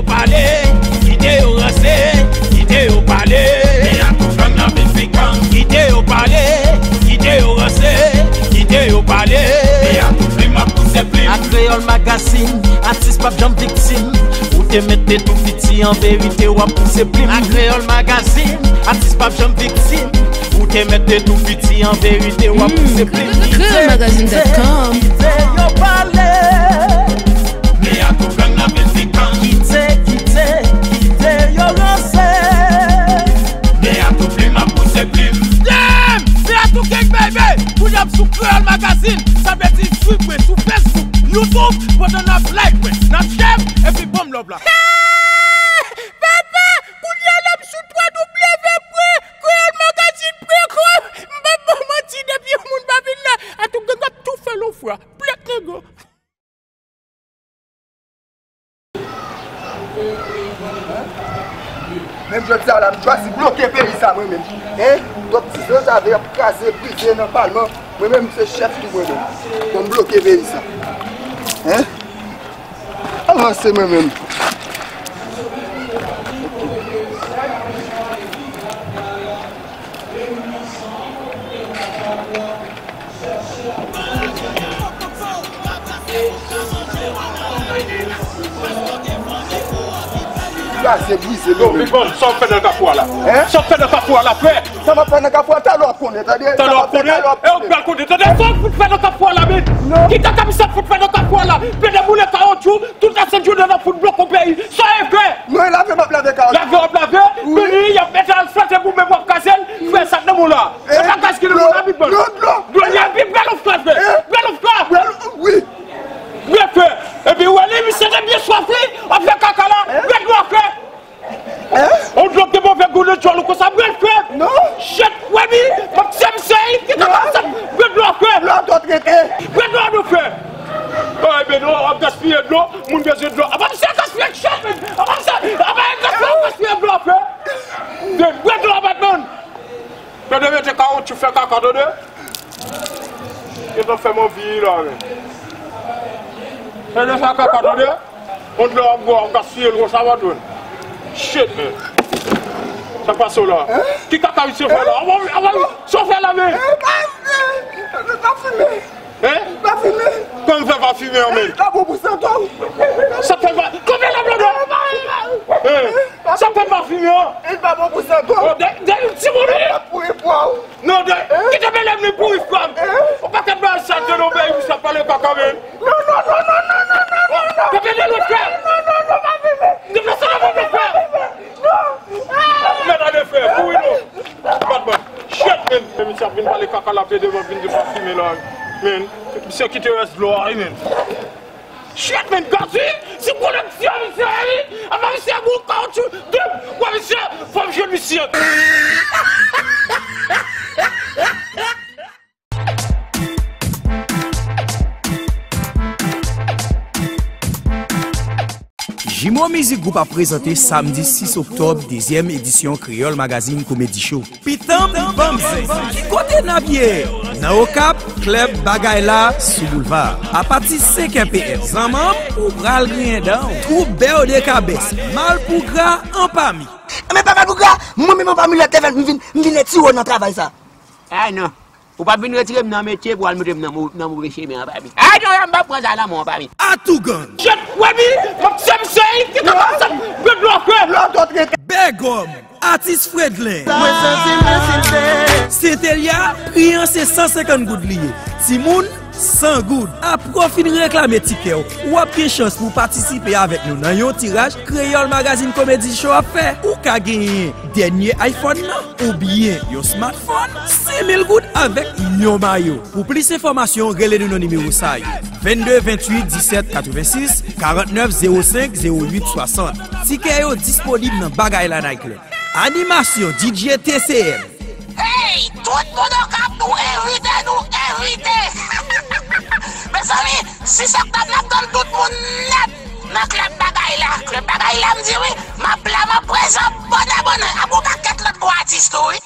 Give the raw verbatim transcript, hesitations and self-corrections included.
Pale, kite yo ranse, kite yo pale. Kite yo pale, kite yo ranse, kite yo pale. Ak Kreyòl Magazine, atis p ap janm viktim. Ou te mete tou fiti, an verite w ap pouse plim. Ak Kreyòl Magazine, atis p ap janm viktim. Ou te mete tou fiti, an verite w ap pouse plim. Kreyòl Magazine dot com. Kite yo pale. Men a tou flann nan vil Sikan. Kite, kite, kite yo ranse. Men a tou plim ap pouse plim. Damn! Men a tou gang baby! Kounye a m sou Kreyòl Magazine. Sa vle di swiv mwen sou Facebook, YouTube, pandan n ap like mwen, n ap share, epi ban m love la. Papa! Kounye a la m sou twa W pwen kreyòl magazine pwen kòm. M p ap ba w manti, depi yon moun pa vin la, a tou gang ap tou fè l yon fwa. Plèt nèg yo. Menm jodi a la, m chwazi bloke peyi sa mwen menm. Hein? Twòp ti zanzave ap kraze, brize nan palman. Mwen menm, se chèf tou mwen menm. Bon, m bloke peyi sa. Hein? Avanse mwen menm. Kraze, brize, non, men. Big Man, sa w fè nan Kafou a la? Hein? Sa w fè nan Kafou a la, frè? Sa m ap fè nan Kafou a, talè w ap konnen, tande? Talè w ap konnen? E w pral konnen, tande? Sa w fout fè nan Kafou a la, men? Non. Ki kaka misye ap fout fè nan Kafou a la? Pede boule kawotchou, tout la sent jounen n ap fout bloke yon peyi. Sa w fè? Non, e lave m ap lave kawotchou. Lave w ap lave? Wi. Vini, y ap mete asfalt, epi w menm w ap kraze l. Frè, sa k nan men w la? E pa gaz ki nan men w la, Big Man. Dlo, dlo. Dlo, y a pi bèl ofrè, frè. Bèl ofrè. Bèl, wi. Byen fè. Epi w wè li, misye te byen swaf, wi. W ap fè kaka la. Bèl dlo, frè. On dlo ki move gou nan djòl ou konsa, byen fè. Non. Shit, wè mi, m ap tiye misye, wi. Ki kaka sa? Bèl dlo, frè. Dlo a twò trete. Bèl dlo, nou frè. Ay, men non, w ap gaspiye dlo, moun bezwen dlo. Apa misye gaspiye shit, men. Apa misye, apa misye gaspiye dlo, frè. Bèl dlo, Batman. Tande, mete kawotchou fè kaka, tande. Gentan fè m anvi la, men. Tande, fè kaka, tande. Kont lè w ap gwo, w ap gaspiye l konsa, w ap jwenn. Shit, men. Sa k pase w la? Hein? Ki kaka misye fè la? Avan, avan, sa w fè la, men? Hein? Pa, pa, pa fimen. Hein? Pa fimen. Kòman fè pa fimen an, men? Li pa bon pou sante w. Sa fè pa, kanpe la, blan, blan. Hein? Sa fè pa fimen an? Li pa bon pou sante w. Oh, de, de, timoun, wi. L ap pouri pwa w. Non, de, kite bèlè m li pouri fwa m. Yon pakèt bagay sal te nan peyi misye ap pale kaka, men. Non, non, non. Kanpe de lòt frè. Non, non, non, pa fimen. Deplase nan lòt frè. Non. Mèt ale frè, pouri non. Batman. Shit, men. Men misye ap vin pale kaka la, ap vin devan, vin devan fimen la. Men, misye kite rès dlo a, wi, men. Shit, men, gaz, wi. Se koleksyon misye ye, wi. Apa misye gwo kawotchou. De, wè misye, fò m jwenn misye. Jimo Mizik Gwoup ap prezante samdi sis oktòb dezyèm edisyon Kreyòl Magazine Comedy Show. Pitanm, banm zen. Ki kote n ap ye? Nan Okap, klèb Bagay La sou boulva. Apati senkè P M, zanmanm, ou pral griyen dan w. Twoup Bèw de Kabès, Malpougra anpami. Enben pa Malpougra, mwen menm anpami lòt lèvèl, m vin, m vin ret tiwo nan travay sa. Ay non. Ou p ap vin retire m nan metye pou al mete m nan mo-, nan move chemen an, anpami. Ay non, m p ap pran sa nan men w, anpami. Atougang. Jet, wè mi, m ap tiye misye, ki kaka sa, gwo dlo frè. Lòt, lòt, rete. Bègòm, atis Fredlen. Mwen santi m ensilte. Sentelya, pri an se san senkant goud li ye. Timoun, san goud. Apre w fin reklame tikè w, w ap gen chans pou w patisipe avèk nou nan yon tiraj Kreyòl Magazine Comedy Show ap fè. Ou ka genyen dènye iPhone nan, oubyen yon smartphone, senk mil goud avèk yon mayo. Pou plis enfòmasyon, rele nou nan nimewo sa yo, vennde venntuit disèt katrevensis, karantnèf zewo senk zewo uit swasant. Tikè yo disponib nan Bagay La Night Club. Animasyon D J T C M. Hey, tout moun Okap, nou envite, nou envite. Mezanmi, sis oktòb n ap tann tout moun nèt nan klèb Bagay La. Klèb Bagay La, m di wi, m ap la, m ap prezan bonè, bonè. Ak yon pakèt lòt gwo atis tou, wi.